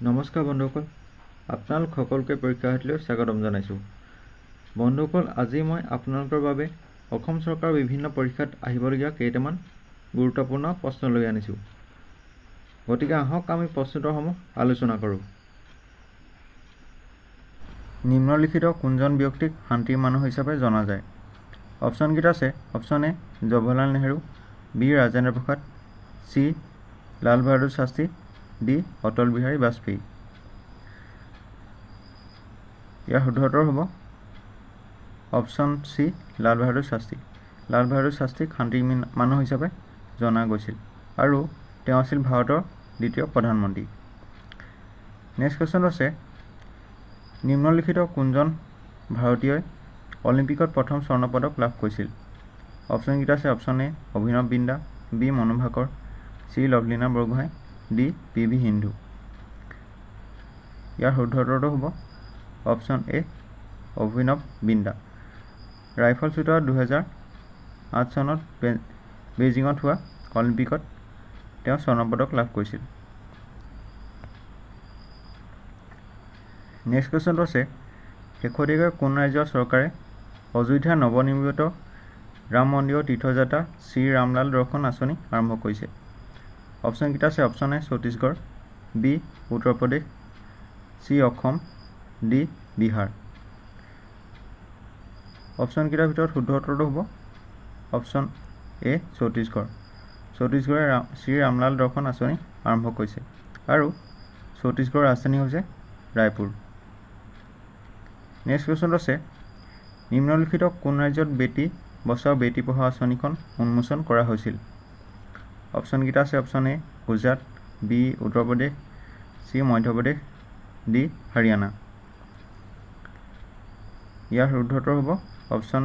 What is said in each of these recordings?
নমস্কাৰ বন্ধুসকল, আপোনালোক সকলোকে পৰীক্ষাৰ্থীলৈ স্বাগতম জনাইছোঁ। বন্ধুসকল, আজি মই আপোনালোকৰ বাবে অসম চৰকাৰৰ বিভিন্ন পৰীক্ষাত আহিবলগীয়া কেইটামান গুৰুত্বপূৰ্ণ প্ৰশ্ন লৈ আনিছোঁ। গতিকে আহক আমি প্ৰশ্নোত্তৰসমূহ আলোচনা কৰোঁ। নিম্নলিখিত কোনজন ব্যক্তিক শান্তিৰ মানুহ হিচাপে জনা যায়? অপশ্যনকেইটা আছে option A Jawaharlal Nehru, B Rajendra Prasad, C Lal Bahadur Shastri, D Atal Bihari Vajpayee. ইয়াৰ শুদ্ধ উত্তৰ হ'ব অপশ্যন চি লাল বাহাদুৰ শাস্ত্ৰী। লাল বাহাদুৰ শাস্ত্ৰীক শান্তিৰ মানুহ হিচাপে জনা গৈছিল আৰু তেওঁ আছিল ভাৰতৰ দ্বিতীয় প্ৰধানমন্ত্ৰী। নেক্সট কুৱেশ্যন আছে, নিম্নলিখিত কোনজন ভাৰতীয়ই অলিম্পিকত প্ৰথম স্বৰ্ণ পদক লাভ কৰিছিল? অপশ্যনকেইটা আছে option A Abhinav Bindra, B Manu Bhaker, C Lovlina Borgohain, D P V Sindhu. ইয়াৰ শুদ্ধ উত্তৰটো হ'ব option A Abhinav Bindra. Rifle শ্বুটাৰত 2008 চনত বেইজিঙত হোৱা অলিম্পিকত তেওঁ স্বৰ্ণ পদক লাভ কৰিছিল। নেক্সট কুৱেশ্যনটো আছে, শেহতীয়াকৈ কোন ৰাজ্যৰ চৰকাৰে অযোধ্যাৰ নৱনিৰ্মিত ৰাম মন্দিৰৰ তীৰ্থযাত্ৰা শ্ৰী ৰামলাল দৰ্শন আঁচনি আৰম্ভ কৰিছে? অপশ্যনকেইটা আছে option A Chhattisgarh, B Uttar Pradesh, C Assam, D Bihar. অপশ্যনকেইটাৰ ভিতৰত শুদ্ধ উত্তৰটো হ'ব অপশ্যন এ ছত্তীশগড়। ছত্তীশগড়ে শ্ৰী ৰামলাল দৰ্শন আঁচনি আৰম্ভ কৰিছে আৰু ছত্তীশগড়ৰ ৰাজধানী হৈছে ৰায়পুৰ। নেক্সট কুৱেশ্যনটো আছে, নিম্নলিখিত কোন ৰাজ্যত বেটী বচাও বেটী পঢ়াও আঁচনিখন উন্মোচন কৰা হৈছিল? অপশ্যনকেইটা আছে option A Gujarat, B Uttar Pradesh, C Madhya Pradesh, D Haryana. ইয়াৰ শুদ্ধ উত্তৰ হ'ব অপশ্যন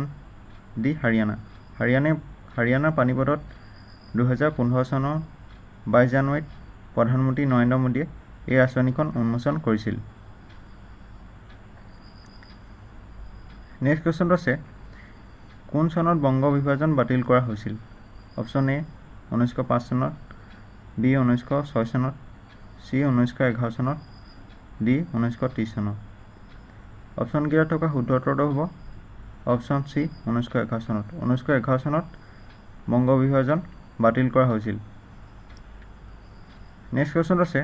ডি হাৰিয়ানা। হাৰিয়ানাৰ পানীপথত 2015 চনৰ 22 জানুৱাৰীত প্ৰধানমন্ত্ৰী নৰেন্দ্ৰ মোদীয়ে এই আঁচনিখন উন্মোচন কৰিছিল। নেক্সট কুৱেশ্যনটো আছে, কোন চনত বংগ বিভাজন বাতিল কৰা হৈছিল? অপশ্যন এ 1905 চনত, বি 1906 চনত, চি 1911 চনত, ডি 1930 চনত। অপশ্যনকেইটাত থকা শুদ্ধ উত্তৰটো হ'ব অপশ্যন চি 1911 চনত। 1911 চনত বংগ বিভাজন বাতিল কৰা হৈছিল। নেক্সট কুৱেশ্যনটো আছে,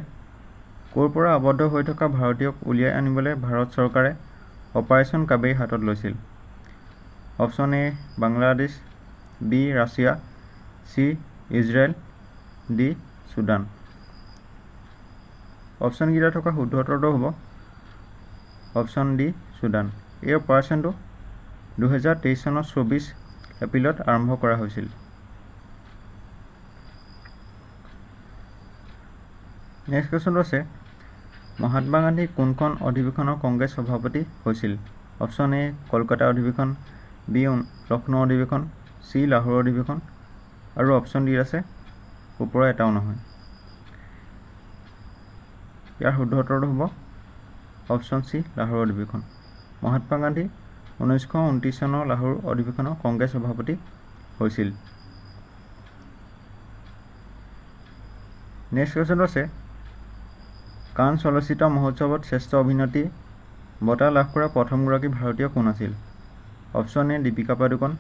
ক'ৰ পৰা আবদ্ধ হৈ থকা ভাৰতীয়ক উলিয়াই আনিবলৈ ভাৰত চৰকাৰে অপাৰেশ্যন কাবেৰী হাতত লৈছিল? Option A Bangladesh, B Russia, C Israel, D Sudan. অপশ্যনকেইটা থকা শুদ্ধ উত্তৰটো হ'ব অপশ্যন ডি চুডান। এই অপাৰেশ্যনটো 2023 চনৰ 24 এপ্ৰিলত আৰম্ভ কৰা হৈছিল। নেক্সট কুৱেশ্যনটো আছে, মহাত্মা গান্ধী কোনখন অধিৱেশনৰ কংগ্ৰেছ সভাপতি হৈছিল? অপশ্যন এ কলকাতা অধিৱেশন, বি লক্ষ্ণৌ অধিৱেশন, চি লাহোৰ অধিৱেশন আৰু অপশ্যন ডি আছে ওপৰৰ এটাও নহয়। ইয়াৰ শুদ্ধ উত্তৰটো হ'ব অপশ্যন চি লাহোৰ অধিৱেশন। মহাত্মা গান্ধী 1929 চনৰ লাহোৰ অধিৱেশনৰ কংগ্ৰেছ সভাপতি হৈছিল। নেক্সট কুৱেশ্যনটো আছে, কান চলচ্চিত্ৰ মহোৎসৱত শ্ৰেষ্ঠ অভিনেত্ৰী বঁটা লাভ কৰা প্ৰথমগৰাকী ভাৰতীয় কোন আছিল? Option A Deepika Padukone,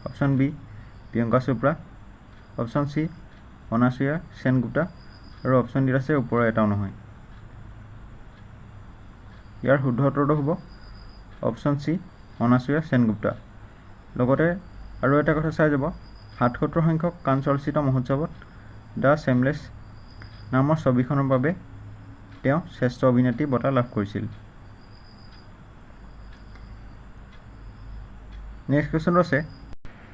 option B Priyanka Chopra, option C Anasuya Sengupta আৰু অপশ্যন ডিত আছে ওপৰৰ এটাও নহয়। ইয়াৰ শুদ্ধ উত্তৰটো হ'ব অপশ্যন চি অনাসূয়া সেনগুপ্তা। লগতে আৰু এটা কথা চাই যাব, 77 সংখ্যক কান চলচ্চিত্ৰ মহোৎসৱত the ছেমলেছ নামৰ ছবিখনৰ বাবে তেওঁ শ্ৰেষ্ঠ অভিনেত্ৰী বঁটা লাভ কৰিছিল। নেক্সট কুৱেশ্যনটো আছে,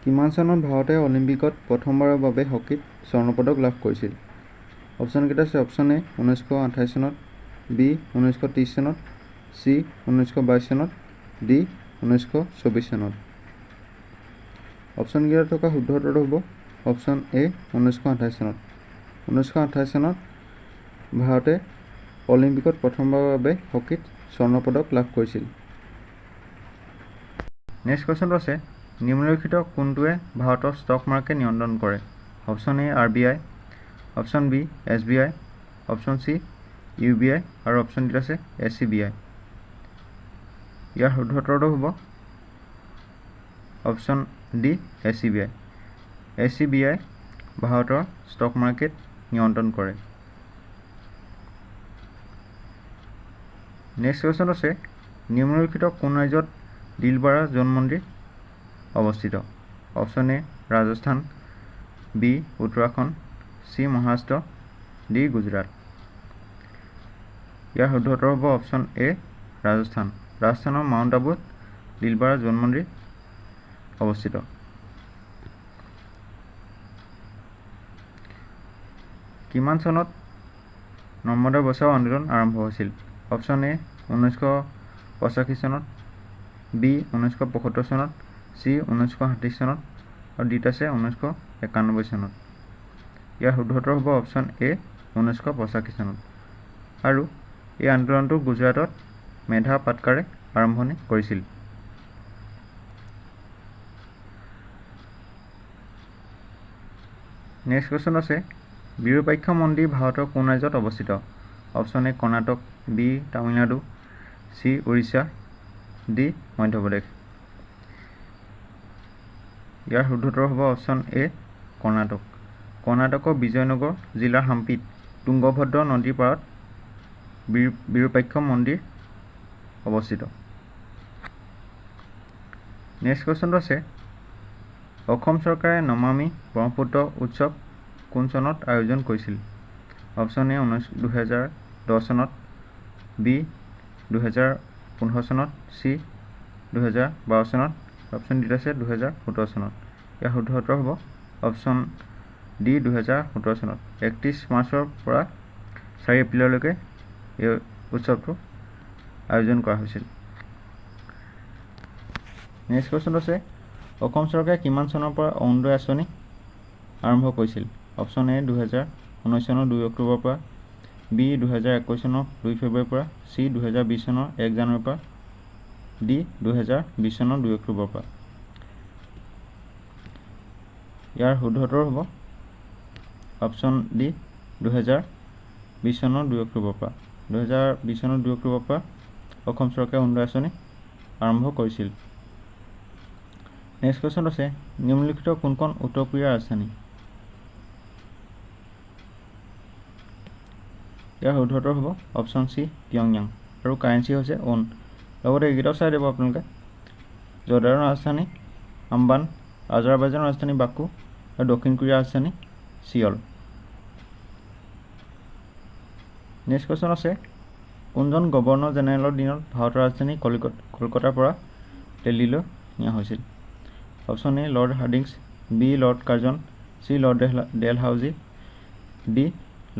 কিমান চনত ভাৰতে অলিম্পিকত প্ৰথমবাৰৰ বাবে হকীত স্বৰ্ণ পদক লাভ কৰিছিল? অপশ্যনকেইটা আছে অপশ্যন এ 1928 চনত, বি 1930 চনত, চি 1922 চনত, ডি 1924 চনত। অপশ্যনকেইটা থকা শুদ্ধ উত্তৰটো হ'ব অপশ্যন এ 1928 চনত। 1928 চনত ভাৰতে অলিম্পিকত প্ৰথমবাৰৰ বাবে হকীত স্বৰ্ণ পদক লাভ কৰিছিল। নেক্সট কুৱেশ্যনটো আছে, নিম্নলিখিত কোনটোৱে ভাৰতৰ ষ্টক মাৰ্কেট নিয়ন্ত্ৰণ কৰে? Option A R B I, option B S B I, option C U B I আৰু অপশ্যন ডিত আছে এছ চি বি আই। ইয়াৰ শুদ্ধ উত্তৰটো হ'ব option D S C B I. S C B আই ভাৰতৰ ষ্টক মাৰ্কেট নিয়ন্ত্ৰণ কৰে। নেক্সট কুৱেশ্যন আছে, নিম্নলিখিত কোন ৰাজ্যত দিলবাৰা জৈন মন্দিৰ অৱস্থিত? Option A Rajasthan, B Uttarakhand, C Maharashtra, D Gujarat. ইয়াৰ শুদ্ধ উত্তৰ হ'ব অপশ্যন এ ৰাজস্থান। ৰাজস্থানৰ মাউণ্ট আবুত দিলবাৰা জৈন মন্দিৰ অৱস্থিত। কিমান চনত নৰ্মদা বচাও আন্দোলন আৰম্ভ হৈছিল? অপশ্যন এ 1985 চনত, বি 1975 চনত, চি 1960 চনত আৰু ডিত আছে 1991 চনত। ইয়াৰ শুদ্ধ উত্তৰ হ'ব অপশ্যন এ 1985 চনত। আৰু এই আন্দোলনটো গুজৰাটত মেধা পাটকাৰে আৰম্ভণি কৰিছিল। নেক্সট কুৱেশ্যন আছে, বিৰুপাক্ষ মন্দিৰ ভাৰতৰ কোন ৰাজ্যত অৱস্থিত? Option A Karnataka, B Tamil Nadu, C Orissa, D Madhya Pradesh. ইয়াৰ শুদ্ধ উত্তৰ হ'ব অপশ্যন এ কৰ্ণাটক। কৰ্ণাটকৰ বিজয়নগৰ জিলাৰ হাম্পিত তুংগভদ্ৰ নদীৰ পাৰত বিৰুপাক্ষ মন্দিৰ অৱস্থিত। নেক্সট কুৱেশ্যনটো আছে, অসম চৰকাৰে নমামি ব্ৰহ্মপুত্ৰ উৎসৱ কোন চনত আয়োজন কৰিছিল? অপশ্যন এ 2010 চনত, বি 2015 চনত, চি 2012 চনত, অপশ্যন ডিত আছে 2017 চনত। ইয়াৰ শুদ্ধ উত্তৰ হ'ব অপশ্যন ডি 2017 চনত। 31 মাৰ্চৰ পৰা 4 এপ্ৰিললৈকে এই উৎসৱটো আয়োজন কৰা হৈছিল। নেক্সট কুৱেশ্যন আছে, অসম চৰকাৰে কিমান চনৰ পৰা অৰুণোদয় আঁচনি আৰম্ভ কৰিছিল? অপশ্যন এ 2019 চনৰ 2 অক্টোবৰৰ পৰা, বি 2021 চনৰ 2 ফেব্ৰুৱাৰীৰ পৰা, চি 2020 চনৰ 1 জানুৱাৰীৰ পৰা, ডি 2020 চনৰ 2 অক্টোবৰৰ পৰা। ইয়াৰ শুদ্ধ উত্তৰ হ'ব অপশ্যন ডি 2020 চনৰ 2 অক্টোবৰৰ পৰা। 2020 চনৰ 2 অক্টোবৰৰ পৰা অসম চৰকাৰে অৰুণোদয় আঁচনি আৰম্ভ কৰিছিল। নেক্সট কুৱেশ্যন আছে, নিম্নলিখিত কোনখন উত্তৰ কোৰিয়াৰ ৰাজধানী? ইয়াৰ শুদ্ধ উত্তৰ হ'ব অপশ্যন চি পিয়ংয়াং আৰু কাৰেঞ্চি হৈছে ওন। লগতে এইকেইটাও চাই দিব আপোনালোকে। জৰ্ডানৰ ৰাজধানী আম্বান, আজাৰবাইজানৰ ৰাজধানী বাকু আৰু দক্ষিণ কোৰিয়াৰ ৰাজধানী চিয়ল। নেক্সট কুৱেশ্যন আছে, কোনজন গভৰ্ণৰ জেনেৰেলৰ দিনত ভাৰতৰ ৰাজধানী কলকাতাৰ পৰা দিল্লীলৈ নিয়া হৈছিল? Option A Lord Hardinge, B Lord Curzon, C Lord Dalhousie, D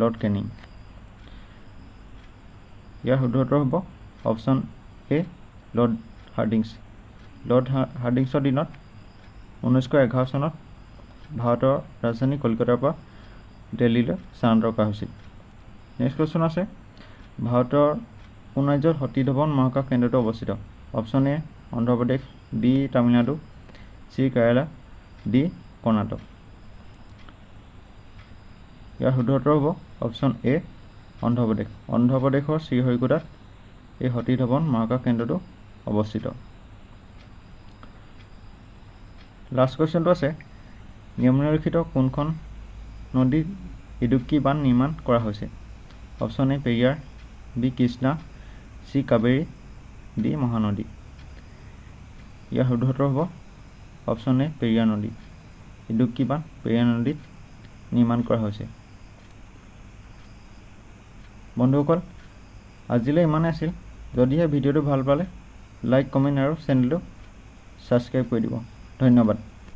Lord Canning. ইয়াৰ শুদ্ধ উত্তৰ হ'ব option A Lord Hardinge. Lord হাৰ্ডিংছৰ দিনত 1911 চনত ভাৰতৰ ৰাজধানী কলকাতাৰ পৰা দিল্লীলৈ স্থানান্তৰ কৰা হৈছিল। নেক্সট কুৱেশ্যন আছে, ভাৰতৰ কোন ৰাজ্যত সতী ধৱন মহাকাশ কেন্দ্ৰটো অৱস্থিত? Option A Andhra Pradesh, B Tamil Nadu, C Kerala, D Karnataka. ইয়াৰ শুদ্ধ উত্তৰ হ'ব অপশ্যন এ অন্ধ্ৰপ্ৰদেশ। অন্ধ্ৰপ্ৰদেশৰ শ্ৰীহৰিকোটাত এই সতী ধৱন মহাকাশ কেন্দ্ৰটো অৱস্থিত। লাষ্ট কুৱেশ্যনটো আছে, নিম্নলিখিত কোনখন নদীত ইডুক্কি বান্ধ নিৰ্মাণ কৰা হৈছে? Option A Periyar, B Krishna, C Kaveri, D Mahanadi. ইয়াৰ শুদ্ধ উত্তৰ হ'ব অপশ্যন এ পেৰিয়াৰ নদী। ইডুক্কি বান্ধ পেৰিয়াৰ নদীত নিৰ্মাণ কৰা হৈছে। বন্ধুসকল, আজিলৈ ইমানেই আছিল। যদিহে ভিডিঅ'টো ভাল পালে লাইক, কমেণ্ট আৰু চেনেলটো ছাবস্ক্ৰাইব কৰি দিব। ধন্যবাদ।